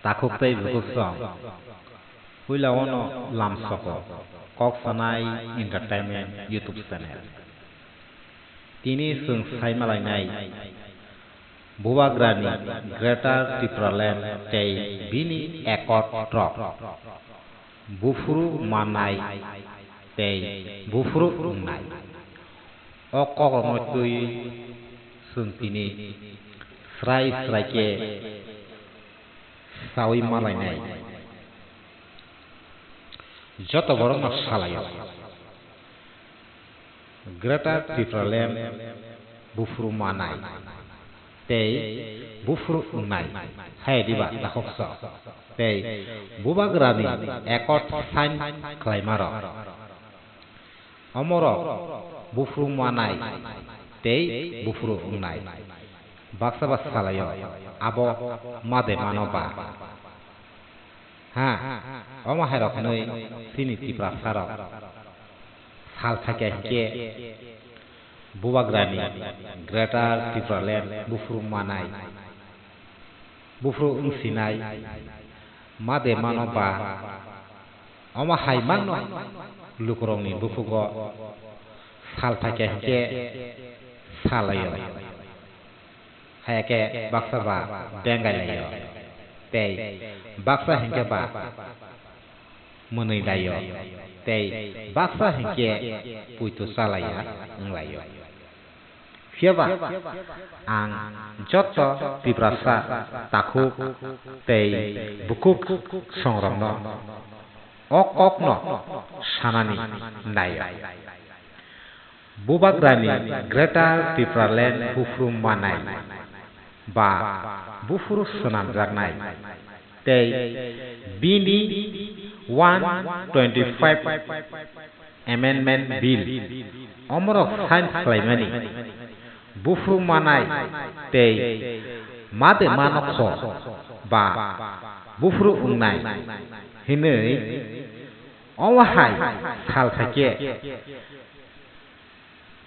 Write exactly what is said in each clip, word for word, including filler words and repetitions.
Takhuk tei bukhuk song. Puila ono lamsoko Kok Sanai Entertainment YouTube channel. Tini chwng sai malainai Bubagrani Greater Tipraland tei bini ekot rok. Buphuru manai tei buphuru wngnai. O kokrokno twi chwng tini srai srai khe saui malainai. Joto borokno salaio. Greater Tipraland buphuru manai tei buphuru wngnai hai diba takhuk sok tei Bubagrani ekot sign khlaimarok. Omorok buphuru manai tei buphuru wngnai. Baksa ba salaio abo made mano ba. Ha, omo hairok hinwi chini Tiprasarok sal thakya hinkhe Bubagrani Greater Tipraland buphuru manai, buphuru wngsinai, made mano ba, omo hai mangno lukurokni buphugo sal thakya hinkhe salaio. Hai khe baksa ba bengai laio, tei baksa hinkhe ba mwnwi laio, tei baksa hinkhe puitu chalaiya wng laio. Phiya ba ang joto Tiprasa takhuk tei bukhuk songrokno o kokno sanani naio. Bubagrani Greater Tipraland buphuru manai ba buphuru swnamjaknai tei bini one twenty-five Amendment Bill omorok sign khlaimani buphuru manai tei made mano kho ba buphuru wngnai hinwi omo hai sal thakhe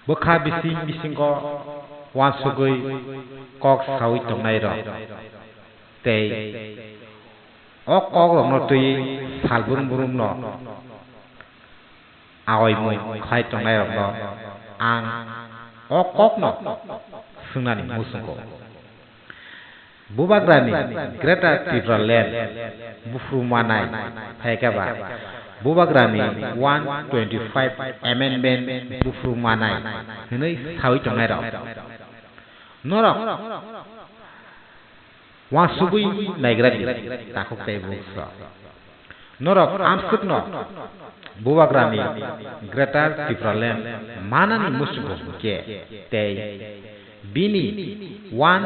bwkha bising bisingo uansugwi kok saui tongnairok tei o kokrokno twiwi salbrum brumno aoimung khlai tongnairokno ang o kokno swngnani muchungo. Bubagrani Greater Tipraland buphuru manai phaikhe ba Bubagrani one twenty-five Amendment buphuru manai hinwi saui tongnairok. Norok uansugwi naigra di, takhuk tei bukhuk sok. Norok amswkno Bubagrani Greater Tipraland manani muchungo hinkhe tei bini one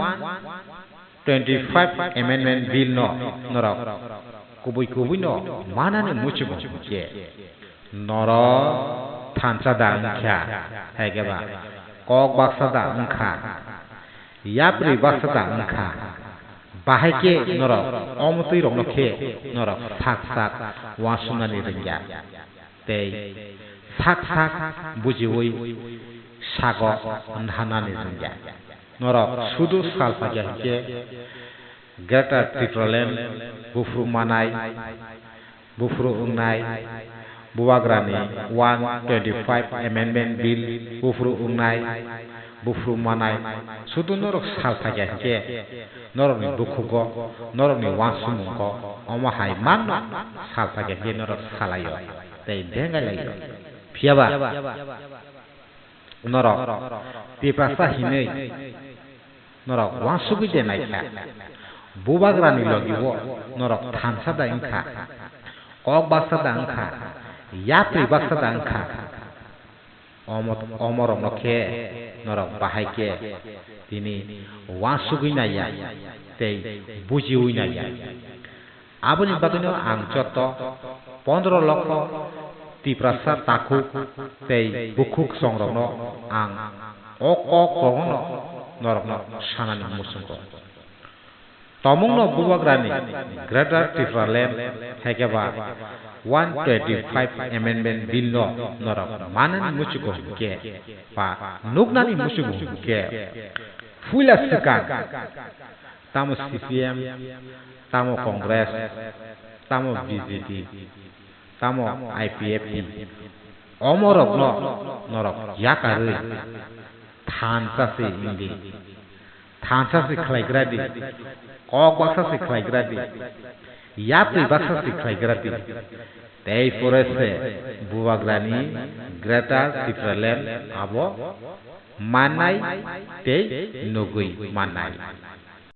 twenty-five Amendment Bill no norok kubui kubui no manani muchungo hinkhe norok thansa da wngkha, hai khe ba kok baksa da wngkha, yapri baksa da wngkha, bahai khe norok omo twi rokno khe norok sak sak uansuknani rwngya tei sak sak bujiui sago wnghanani rwngya. Norok sudu sal phaiya hinkhe Greater Tipraland buphuru manai, buphuru wngnai, Bubagrani one twenty-five Amendment Bill buphuru wngnai, buphuru manai, sudu norok sal phaiya hinkhe norokni bukhugo, norokni uansukmungo omo hai manno sal phaiya hinkhe norok salaio tei bengai laio. Phiya ba norok Tiprasa hinwi norok uansugwi de naikha. Bubagrani logi o norok thansa da wngkha, kok baksa da wngkha, yapri baksa da wngkha. Omo, omorokno khe norok bahai khe tini uansugwi naiya tei bujiui naiya. Aboni bagwino ang joto pondro lokho Tiprasa takhuk tei bukhuk songrokno ang o kok rokno norokno sanani muchungo. Tomungno Bubagrani Greater Tipraland hai khe ba one twenty-five Amendment Bill no norok manani muchungo hinkhe ba nuknani muchungo hinkhe puila swkang Tamo C P M, tamo Congress, tamo B J P, tamo I P F T, omorokno norok yakarwi thansa se wngdi, thansa se khlaigradi, kok baksa se khlaigradi, yapri baksa se khlaigradi. Tei pore se Bubagrani Greater Tipraland abo mannai tei nugwi mannai.